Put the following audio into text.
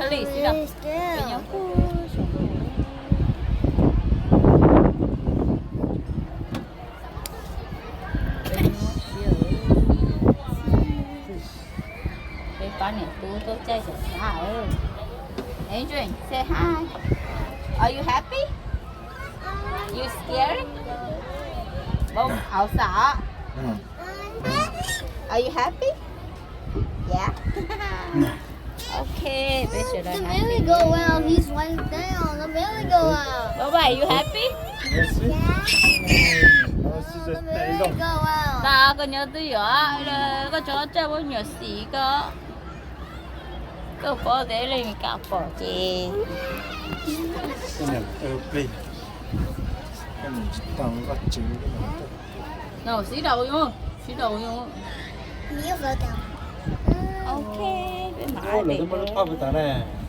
Kali xwb los. Peb nyob puag saum no. Peb pab niam tub tuaj caij xyov xav. Adrian, say hi. Are you happy? You scared? Poob hauv xav. Are you happy? Yeah. Ok, peb sawv daws happy. The merry-go-round, he's went down. The merry-go-round. Bye bye, you happy? Merry-go-round. Koj nyob twj ywm, koj tso tsaj muab nyuam xim koj. Koj paub tias leej kam pom ces. No, sit down, sit down. Ok, peb mam